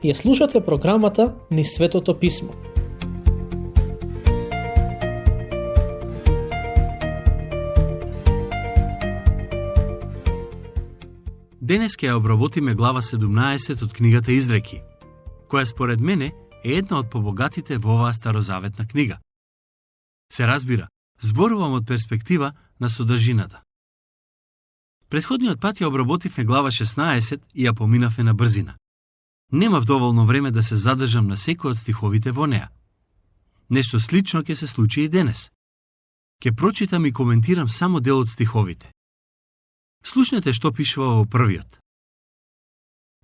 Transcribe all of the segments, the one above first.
Ја слушате програмата Низ Светото Писмо. Денес ќе ја обработиме глава 17 од книгата Изреки, која според мене е една од побогатите во оваа старозаветна книга. Се разбира, зборувам од перспектива на содржината. Претходниот пат ја обработивме глава 16 и ја поминавме на брзина. Немав доволно време да се задржам на секој од стиховите во неа. Нешто слично ќе се случи и денес. Ќе прочитам и коментирам само дел од стиховите. Слушнете што пишува во првиот.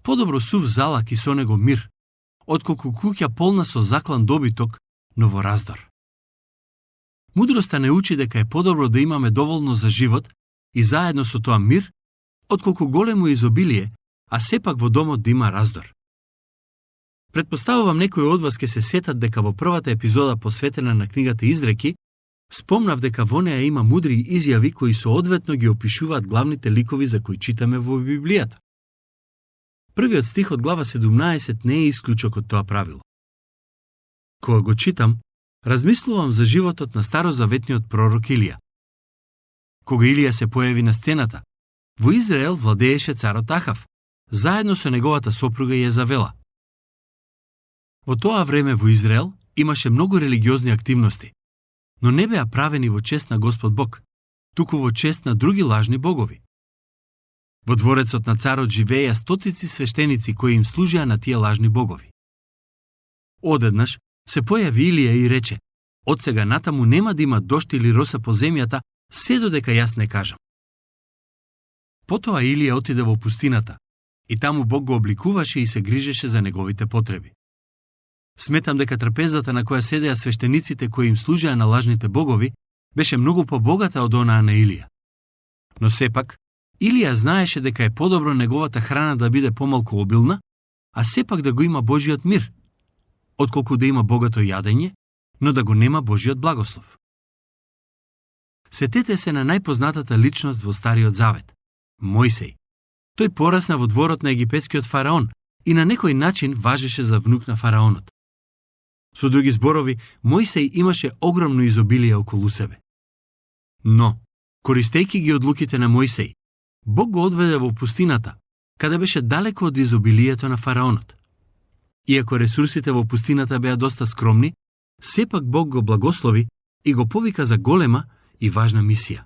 Подобро сув залак и со него мир, отколку куќа полна со заклан добиток, но во раздор. Мудроста не учи дека е подобро да имаме доволно за живот и заедно со тоа мир, отколку големо изобилие, а сепак во домот да има раздор. Предпоставувам некои од вас ке се сетат дека во првата епизода посветена на книгата Изреки, спомнав дека во неа има мудри изјави кои соодветно ги опишуваат главните ликови за кои читаме во Библијата. Првиот стих од глава 17 не е исклучок од тоа правило. Кога го читам, размислувам за животот на старозаветниот пророк Илија. Кога Илија се појави на сцената, во Израел владееше царот Ахав, заедно со неговата сопруга Језавела. Во тоа време во Израел имаше многу религиозни активности, но не беа правени во чест на Господ Бог, туку во чест на други лажни богови. Во дворецот на царот живееја стотици свештеници кои им служеа на тие лажни богови. Одеднаш се појави Илија и рече: "Од сега натаму нема да има дожд или роса по земјата, се додека јас не кажам." Потоа Илија отиде во пустината, и таму Бог го обликуваше и се грижеше за неговите потреби. Сметам дека трпезата на која седеа свештениците кои им служеа на лажните богови беше многу побогата од онаа на Илија. Но сепак, Илија знаеше дека е подобро неговата храна да биде помалку обилна, а сепак да го има Божиот мир, отколку да има богато јадење, но да го нема Божиот благослов. Сетете се на најпознатата личност во Стариот Завет – Мојсей. Тој порасна во дворот на египетскиот фараон и на некој начин важеше за внук на фараонот. Со други зборови, Мојсей имаше огромно изобилие околу себе. Но, користејќи ги одлуките на Мојсей, Бог го одведе во пустината, каде беше далеко од изобилието на фараонот. Иако ресурсите во пустината беа доста скромни, сепак Бог го благослови и го повика за голема и важна мисија.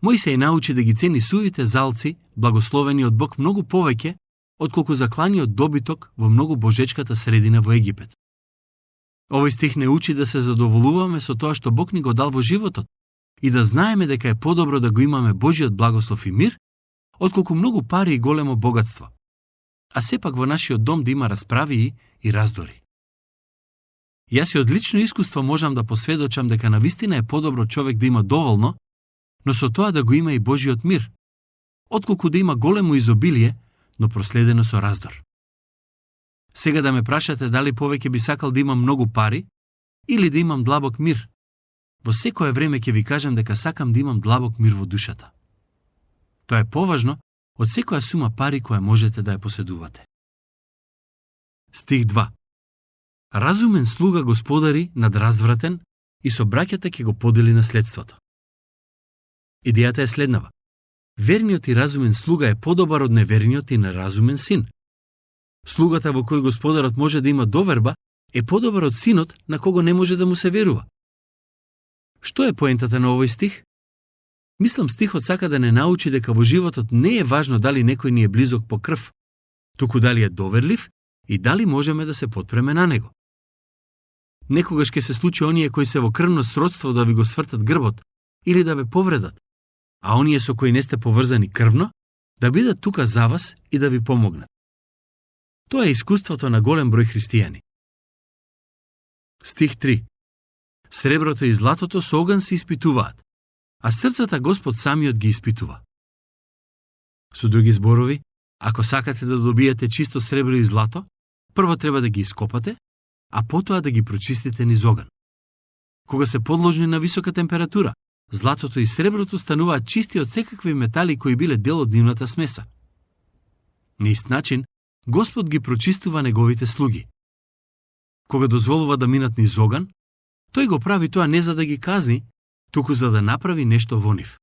Мојсей научи да ги цени сувите залци, благословени од Бог многу повеќе, отколку закланиот добиток во многу божечката средина во Египет. Овој стих не учи да се задоволуваме со тоа што Бог ни го дал во животот и да знаеме дека е подобро да го имаме Божиот благослов и мир, отколку многу пари и големо богатство, а сепак во нашиот дом да има расправии и раздори. Јас и од лично искуство можам да посведочам дека навистина е подобро човек да има доволно, но со тоа да го има и Божиот мир, отколку да има големо изобилие, но проследено со раздор. Сега да ме прашате дали повеќе би сакал да имам многу пари или да имам длабок мир, во секое време ќе ви кажам дека сакам да имам длабок мир во душата. Тоа е поважно од секоја сума пари која можете да ја поседувате. Стих 2. Разумен слуга господари над развратен и со браќата ќе го подели наследството. Идејата е следнава. Верниот и разумен слуга е подобар од неверниот и неразумен син. Слугата во кој господарот може да има доверба е подобар од синот на кого не може да му се верува. Што е поентата на овој стих? Мислам стихот сака да не научи дека во животот не е важно дали некој ни е близок по крв, туку дали е доверлив и дали можеме да се потпреме на него. Некогаш ќе се случи оние кои се во крвно сродство да ви го свртат грбот или да ве повредат, а оние со кои не сте поврзани крвно, да бидат тука за вас и да ви помогнат. Тоа е искуството на голем број христијани. Стих 3. Среброто и златото со оган се испитуваат, а срцата Господ самиот ги испитува. Со други зборови, ако сакате да добиете чисто сребро и злато, прво треба да ги ископате, а потоа да ги прочистите низ оган. Кога се подложени на висока температура, златото и среброто стануваат чисти од секакви метали кои биле дел од нивната смеса. На ист начин, Господ ги прочистува неговите слуги. Кога дозволува да минат низ оган, тој го прави тоа не за да ги казни, туку за да направи нешто во нив.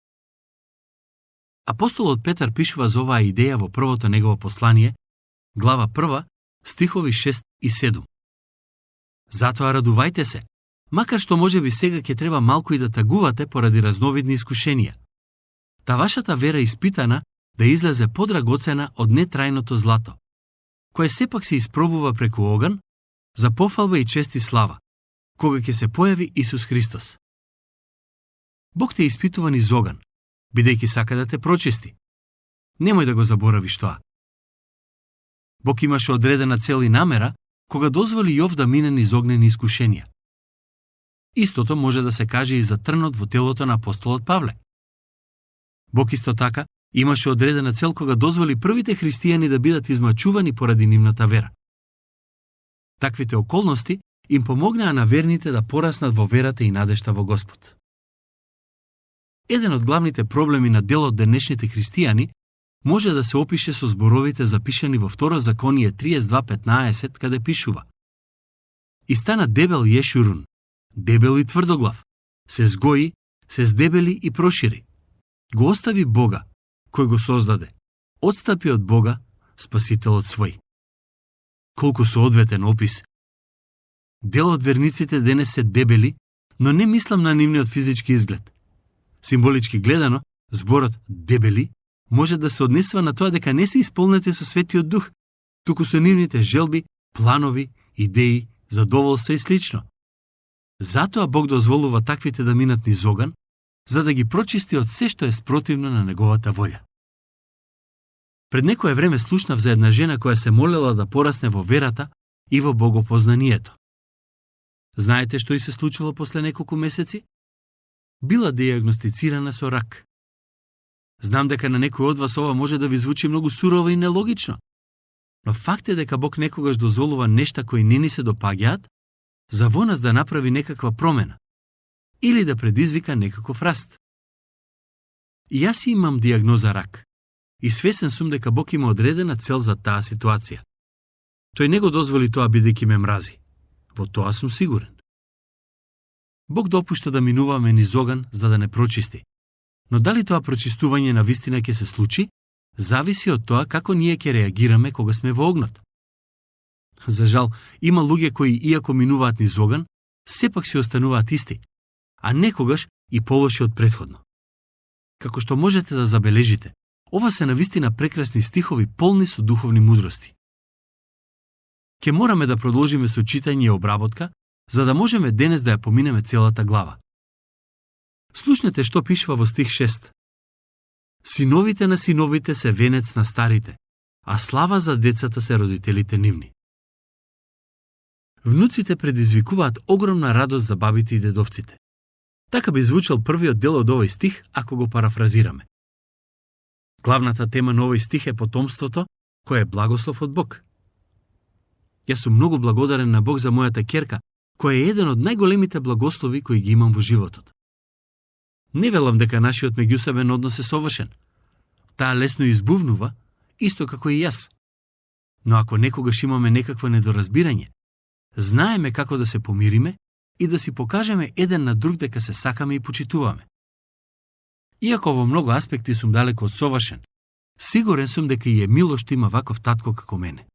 Апостолот Петар пишува за оваа идеја во првото негово послание, глава 1, стихови 6 и 7. Затоа радувајте се, макар што можеби сега ќе треба малку и да тагувате поради разновидни искушенија. Та вашата вера испитана да излезе подрагоцена од нетрајното злато, кое сепак се испробува преку оган, за пофалба и чест и слава, кога ќе се појави Исус Христос. Бог те испитува низ оган, бидејќи сака да те прочисти. Немој да го заборавиш тоа. Бог имаше одредена цел и намера, кога дозволи Јов да мине низ огнени искушенија. Истото може да се каже и за трнот во телото на апостолот Павле. Бог исто така имаше одредена цел кога дозволи првите христијани да бидат измачувани поради нивната вера. Таквите околности им помогнаа на верните да пораснат во верата и надежта во Господ. Еден од главните проблеми на дел од денешните христијани може да се опише со зборовите запишани во Второ Законие 32:15, каде пишува: И стана дебел Јешурун, дебел и тврдоглав, се згои, се здебели и прошири. Го остави Бога, кој го создаде, одстапи од Бога, Спасителот свој. Колку соодветен опис. Дел од верниците денес се дебели, но не мислам на нивниот физички изглед. Символички гледано, зборот дебели може да се однесува на тоа дека не се исполнети со Светиот Дух, туку со нивните желби, планови, идеи, задоволства и слично. Затоа Бог дозволува таквите да минат низ оган, за да ги прочисти од се што е спротивно на неговата волја. Пред некое време слушнав за една жена која се молела да порасне во верата и во богопознанието. Знаете што и се случило после неколку месеци? Била диагностицирана со рак. Знам дека на некој од вас ова може да ви звучи многу сурово и нелогично, но факт е дека Бог некогаш дозволува нешта кои не ни се допаѓаат, за во нас да направи некаква промена или да предизвика некаков раст. И јас имам диагноза рак и свесен сум дека Бог има одредена цел за таа ситуација. Тој не го дозволи тоа бидејќи ме мрази. Во тоа сум сигурен. Бог допушта да минуваме низ оган за да не прочисти. Но дали тоа прочистување на вистина ќе се случи, зависи од тоа како ние ќе реагираме кога сме во огнот. За жал, има луѓе кои, иако минуваат низ оган, сепак се остануваат исти, а некогаш и полоши од претходно. Како што можете да забележите, ова се навистина прекрасни стихови полни со духовни мудрости. Ке мораме да продолжиме со читање и обработка, за да можеме денес да ја поминеме целата глава. Слушнете што пишува во стих 6. Синовите на синовите се венец на старите, а слава за децата се родителите нивни. Внуците предизвикуваат огромна радост за бабите и дедовците. Така би звучал првиот дел од овој стих, ако го парафразираме. Главната тема на овој стих е потомството, кој е благослов од Бог. Јас сум многу благодарен на Бог за мојата ќерка, кој е еден од најголемите благослови кои ги имам во животот. Не велам дека нашиот меѓусебен однос е совршен. Таа лесно избувнува, исто како и јас. Но ако некогаш имаме некакво недоразбирање, знаеме како да се помириме и да си покажеме еден на друг дека се сакаме и почитуваме. Иако во многу аспекти сум далеко од совршен, сигурен сум дека и Емило што има ваков татко како мене.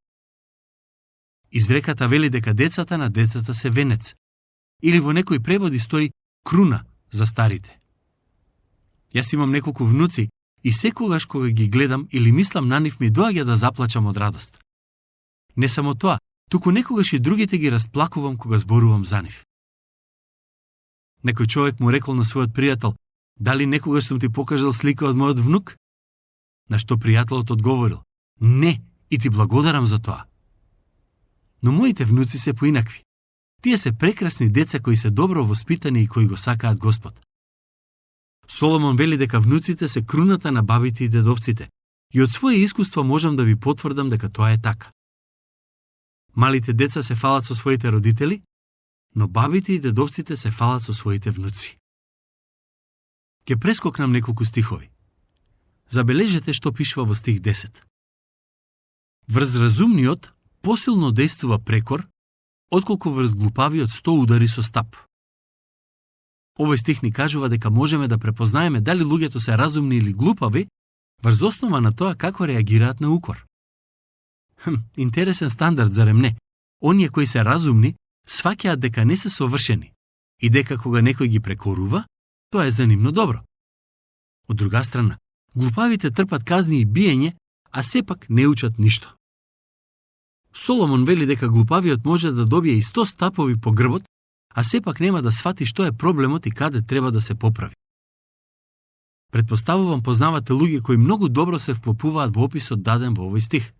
Изреката вели дека децата на децата се венец, или во некои преводи стои круна за старите. Јас имам неколку внуци и секогаш кога ги гледам или мислам на нив ми доаѓа да заплачам од радост. Не само тоа, туку некогаш и другите ги расплакувам кога зборувам за нив. Некој човек му рекол на својот пријател: "Дали некогаш сум ти покажал слика од мојот внук?" На што пријателот одговорил: "Не, и ти благодарам за тоа." Но моите внуци се поинакви. Тие се прекрасни деца кои се добро воспитани и кои го сакаат Господ. Соломон вели дека внуците се круната на бабите и дедовците, и од своје искуство можам да ви потврдам дека тоа е така. Малите деца се фалат со своите родители, но бабите и дедовците се фалат со своите внуци. Ке прескокнам неколку стихови. Забележете што пишува во стих 10. Врз разумниот посилно действува прекор, отколку врз глупавиот 100 удари со стап. Овој стих ни кажува дека можеме да препознаеме дали луѓето се разумни или глупави врз основа на тоа како реагираат на укор. Интересен стандард, зарем не? Оние кои се разумни сваќаат дека не се совршени и дека кога некој ги прекорува, тоа е за нивно добро. Од друга страна, глупавите трпат казни и биење, а сепак не учат ништо. Соломон вели дека глупавиот може да добие и 100 стапови по грбот, а сепак нема да свати што е проблемот и каде треба да се поправи. Предпоставувам познавате луѓе кои многу добро се вклопуваат во описот даден во овој стих.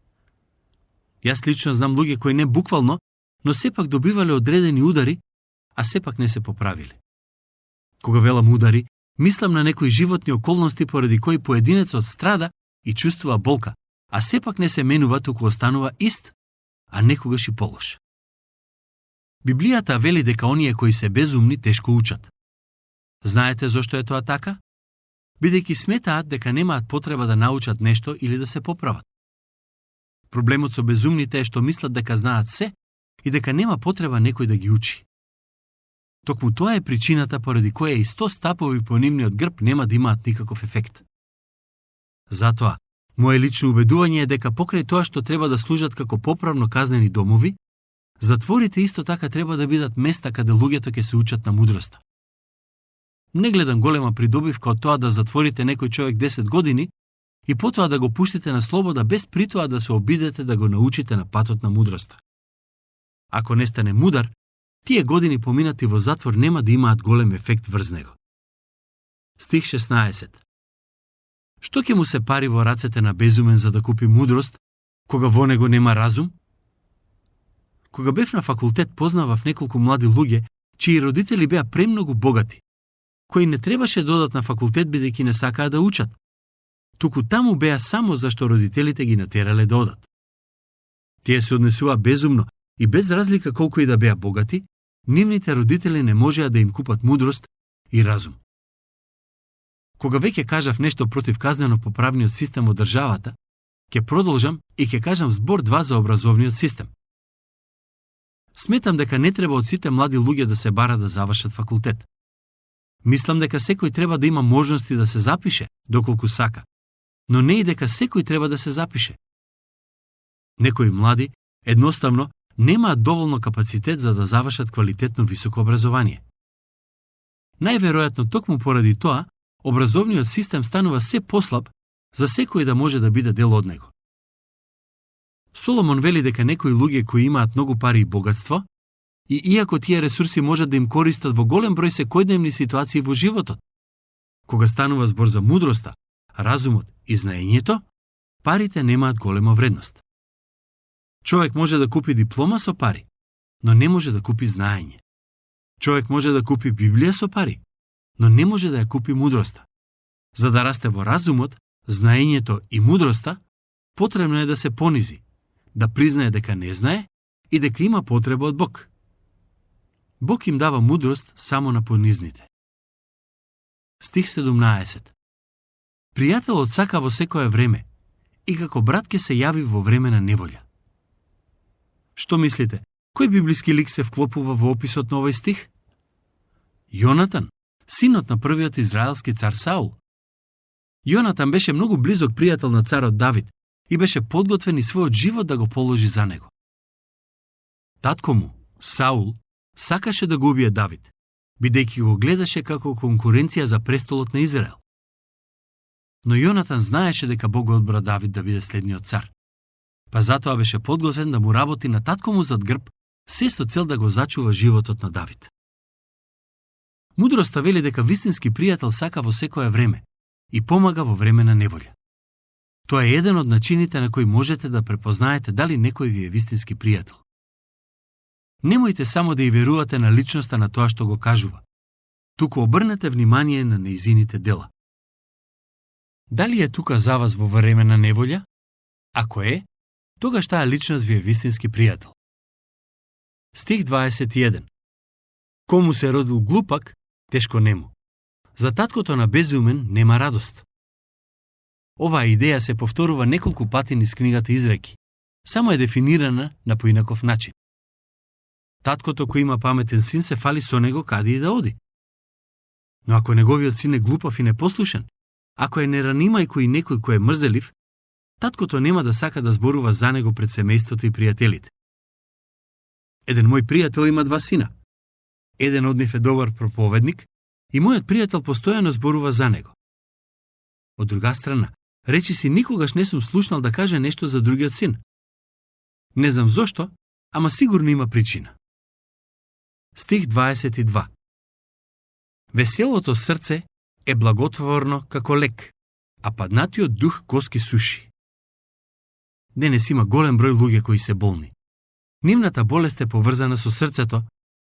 Јас лично знам луѓе кои не буквално, но сепак добивале одредени удари, а сепак не се поправиле. Кога велам удари, мислам на некои животни околности поради кои поединецот страда и чувствува болка, а сепак не се менува, туку останува ист, а некогаш и полош. Библијата вели дека оние кои се безумни тешко учат. Знаете зошто е тоа така? Бидејќи сметаат дека немаат потреба да научат нешто или да се поправат. Проблемот со безумните е што мислат дека знаат се и дека нема потреба некој да ги учи. Токму тоа е причината поради која и 100 стапови по нивниот грб нема да имаат никаков ефект. Затоа, моje лично убедување е дека покрај тоа што треба да служат како поправно казнени домови, затворите исто така треба да бидат места каде луѓето ќе се учат на мудроста. Не гледам голема придобивка од тоа да затворите некој човек 10 години и потоа да го пуштите на слобода без при тоа да се обидете да го научите на патот на мудроста. Ако не стане мудар, тие години поминати во затвор нема да имаат голем ефект врз него. Стих 16. Што ќе му се пари во рацете на безумен за да купи мудрост, кога во него нема разум? Кога бев на факултет, познавав неколку млади луѓе, чии родители беа премногу богати, кои не требаше да одат на факултет бидејќи не сакаа да учат. Туку таму беа само зашто родителите ги натерале да одат. Тие се однесува безумно и без разлика колку и да беа богати, нивните родители не можеа да им купат мудрост и разум. Кога веќе кажав нешто против казнено поправниот систем во државата, ќе продолжам и ќе кажам збор 2 за образовниот систем. Сметам дека не треба од сите млади луѓе да се бара да завршат факултет. Мислам дека секој треба да има можности да се запише, доколку сака, но не и дека секој треба да се запише. Некои млади, едноставно, немаат доволно капацитет за да завршат квалитетно високо образование. Најверојатно токму поради тоа, образовниот систем станува се послаб за секој да може да биде дел од него. Соломон вели дека некои луѓе кои имаат многу пари и богатство, и иако тие ресурси можат да им користат во голем број секојдневни ситуации во животот, кога станува збор за мудроста, разумот и знаењето, парите немаат голема вредност. Човек може да купи диплома со пари, но не може да купи знаење. Човек може да купи Библија со пари, но не може да ја купи мудроста. За да расте во разумот, знаењето и мудроста, потребно е да се понизи, да признае дека не знае и дека има потреба од Бог. Бог им дава мудрост само на понизните. Стих 17. Пријателот сака во секое време и како брат ке се јави во време на неволја. Што мислите, кој библиски лик се вклопува во описот на овој стих? Јонатан, синот на првиот израелски цар Саул. Јонатан беше многу близок пријател на царот Давид и беше подготвен и својот живот да го положи за него. Татко му, Саул, сакаше да го убие Давид, бидејќи го гледаше како конкуренција за престолот на Израел. Но Јонатан знаеше дека Бог одбра Давид да биде следниот цар, па затоа беше подготвен да му работи на татко му зад грб, се со цел да го зачува животот на Давид. Мудроста вели дека вистински пријател сака во секое време и помага во време на неволја. Тоа е еден од начините на кои можете да препознаете дали некој ви е вистински пријател. Немојте само да ја верувате на личноста на тоа што го кажува, туку обрнете внимание на нејзините дела. Дали е тука за вас во време на неволја? Ако е, тогаш таа личност ви е вистински пријател. Стих 21. Кому се родил глупак, тешко нему. За таткото на безумен нема радост. Оваа идеја се повторува неколку пати низ книгата Изреки, само е дефинирана на поинаков начин. Таткото кој има паметен син се фали со него каде и да оди. Но ако неговиот син е глупав и непослушен, ако е неранимајко и некој кој е мрзелив, таткото нема да сака да зборува за него пред семејството и пријателите. Еден мој пријател има 2 сина. Еден од нив е добар проповедник и мојот пријател постојано зборува за него. Од друга страна, речиси никогаш не сум слушнал да каже нешто за другиот син. Не знам зошто, ама сигурно има причина. Стих 22. Веселото срце е благотворно како лек, а паднатиот дух коски суши. Денес има голем број луѓе кои се болни. Нивната болест е поврзана со срцето,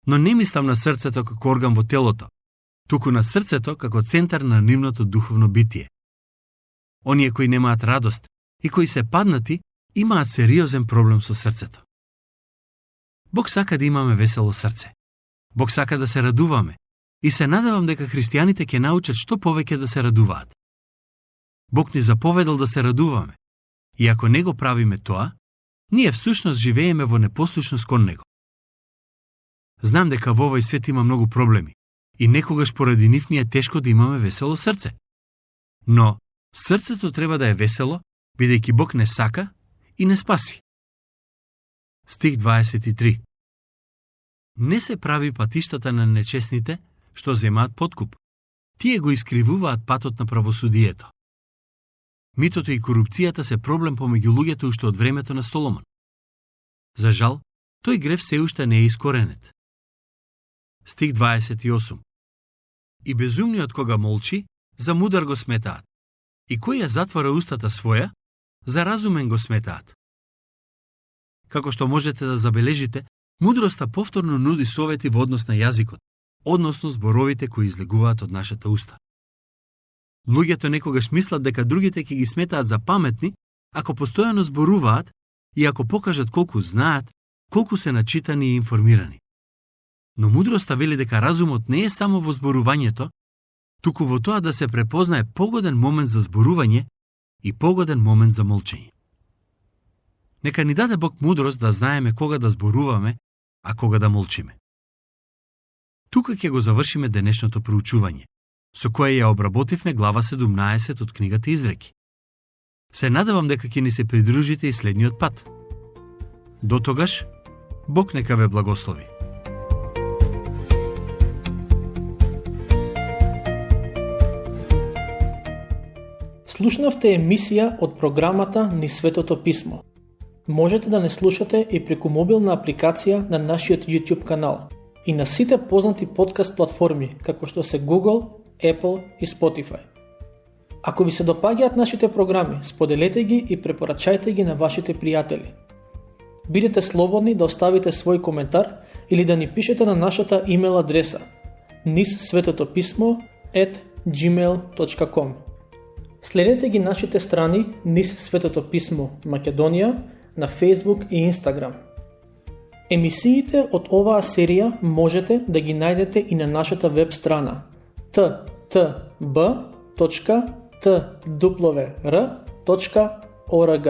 но не мислам на срцето како орган во телото, туку на срцето како центар на нивното духовно битие. Оние кои немаат радост и кои се паднати, имаат сериозен проблем со срцето. Бог сака да имаме весело срце. Бог сака да се радуваме и се надевам дека христијаните ќе научат што повеќе да се радуваат. Бог ни заповедал да се радуваме и ако не го правиме тоа, ние всушност живееме во непослушност кон Него. Знам дека во овој свет има многу проблеми и некогаш поради нив ни е тешко да имаме весело срце. Но срцето треба да е весело, бидејќи Бог не сака и не спаси. Стих 23. Не се прави патиштата на нечестните, што земаат подкуп. Тие го искривуваат патот на правосудието. Митото и корупцијата се проблем помеѓу луѓето уште од времето на Соломон. За жал, тој грев се уште не е искоренет. Стих 28. И безумниот кога молчи, за мудар го сметаат. И кој ја затвора устата своја, за разумен го сметаат. Како што можете да забележите, мудроста повторно нуди совети во однос на јазикот, односно зборовите кои излегуваат од нашата уста. Луѓето некогаш мислат дека другите ќе ги сметаат за паметни, ако постојано зборуваат и ако покажат колку знаат, колку се начитани и информирани. Но мудроста вели дека разумот не е само во зборувањето, туку во тоа да се препознае погоден момент за зборување и погоден момент за молчење. Нека ни даде Бог мудрост да знаеме кога да зборуваме, а кога да молчиме. Тука ќе го завршиме денешното проучување, со кое ја обработивме глава 17 од книгата Изреки. Се надевам дека ќе ни се придружите и следниот пат. До тогаш, Бог нека ве благослови. Слушнавте емисија од програмата Ни Светото Писмо. Можете да не слушате и преку мобилна апликација на нашиот YouTube канал и на сите познати подкаст платформи, како што се Google, Apple и Spotify. Ако ви се допаѓаат нашите програми, споделете ги и препорачајте ги на вашите пријатели. Бидете слободни да оставите свој коментар или да ни пишете на нашата имейл адреса nissvetotopисmo@gmail.com. Следете ги нашите страни Nis Светото Писмо Македонија на Facebook и Instagram. Емисиите од оваа серија можете да ги најдете и на нашата веб страна ttb.twr.org.